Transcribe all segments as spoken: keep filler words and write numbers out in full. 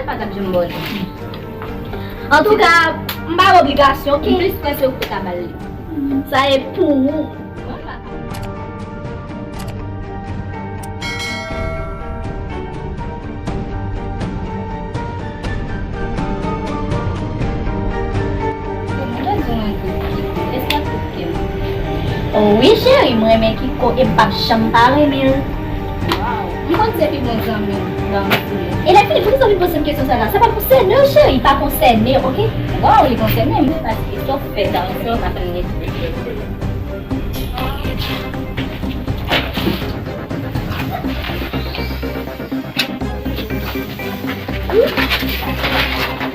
Pa t ap janm ba w li. Antouka, m pa gen obligasyon, oke? M plis prese ou te ka ba l li. Sa e pou ou. Wi, cheri, m renmen Kiko e m p ap janm pa renmen l. Waw, m konn se pi bon zanmi w, Damsi. E lè fini, poukisa w vin poze m kesyon sa la? Sa pa konsène w, cheri, pa konsène w, oke? Waw, li konsène m, paske sa w fè Damsi, w pa fè m nèt.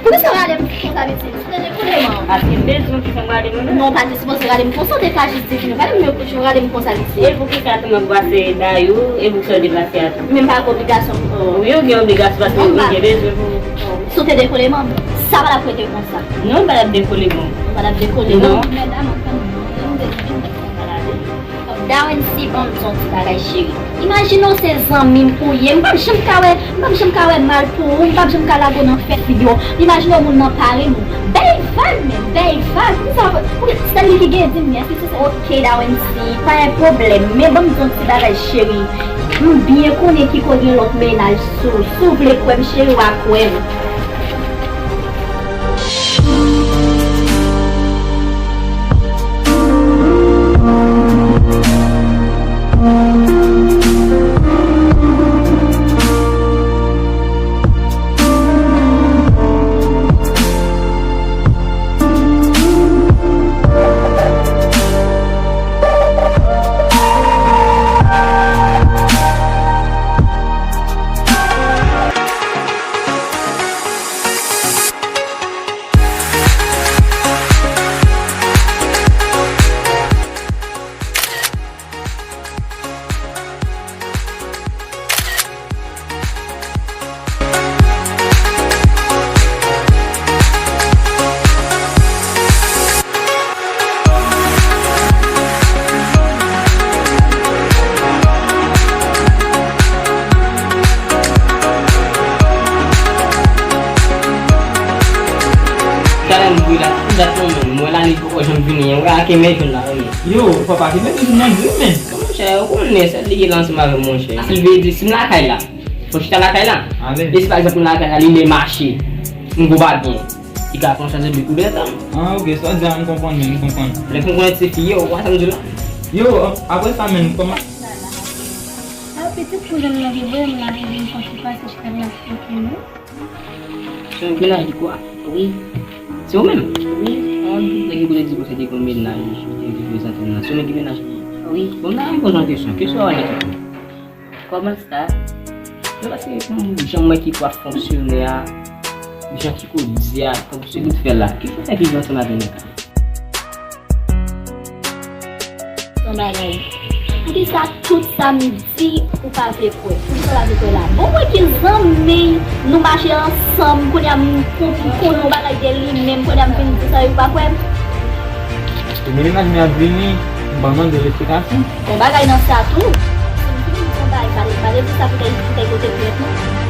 Poukisa w rale m konsa, Miti? Tande, koute m. Paske m bezwen w ki fè m rale m, non? Non, w pa te sipoze rale m konsa, w te ka jis di vini. Gade m, ou rale m konsa, Miti. E poukisa tou mwen pase Dayou, e poukisa w deplase a tou? Men m pa gen obligasyon pou... Wi, ou gen obligasyon paske ou gen bezwen pou... Si w te dekole, manm, sa pa t ap rete konsa. Non, m pa t ap dekole, manm. Ou pa t ap dekole, non. Mèdam, antann, nou bezwen vin konsa la. Dawensi, ban m di w yon ti bagay, cheri. Imajine w se zanmi m ou ye. M p ap janm ka wè, m p ap janm ka wè mal pou ou. M p ap janm ka lage w nan fè figi w. Imajine w moun nan pa renmen w. Bèl vag, men bèl vag. Poukisa w ap, poukisa se li ki gen di m li? Èske se sa? Oke, Dawensi, pa gen pwoblèm. Men ban m di w yon ti bagay, cheri. M byen konnen Kiko gen lòt mennaj sou. Si w vle kwè m, cheri, w a kwè m. Talè m bri la, tout dat mwen menm, mwen la li poko janm vini, yon gade ke men jwenn la, wi. Yo, papa, ki men jwenn nan gri, men. Monchè, ou konnen sèl li ye ansanm avè m, monchè. Sa vle di, si m lakay la, fò chita lakay la. E si pa egzanp m lakay la, li lè mache, m gwo pa byen. Li ka pran chans de dekouvèt an. Ah, ok, sa w di a, m konprann, men, m konprann. Lè m konnen se fi, yo, ou wè sa m di la? Yo, apre sa, men, kòman? Sa pitit kouzen m nan ki voye m la, li di m konsi pase chita l ap fè pou nou. Se yon mennaj di kwa? Wi. Se ou menm? Wi. An, tout nèg ki kote di posede yon mennaj, ki prezante m nan. Se ou menm ki mennaj li? Wi. Bon, m ta poze yon kesyon. Kesyon an nèt. Kòman sa? Non, paske, hmm, jan mwen ki kwa fonksyone a, jan ki kwa di a, kòm se li fè la. Ki fè viv ansanm avè nèg la? Yon bagay. Poukisa tout sa m di, ou pa vle kwè? Poukisa w pa vle kwè la? Bon, mwen ki zanmi, nou mache ansanm, kounye a m, m konnen yon bagay de li menm, kounye a m vin di sa, ou pa kwè m? Depi mennaj mwen ap vini, m pa mande l esplikasyon. Yon bagay nan sa tou. Si m fin di yon bagay, pa, pa rete sa pou kay, pou kay pote plent, non.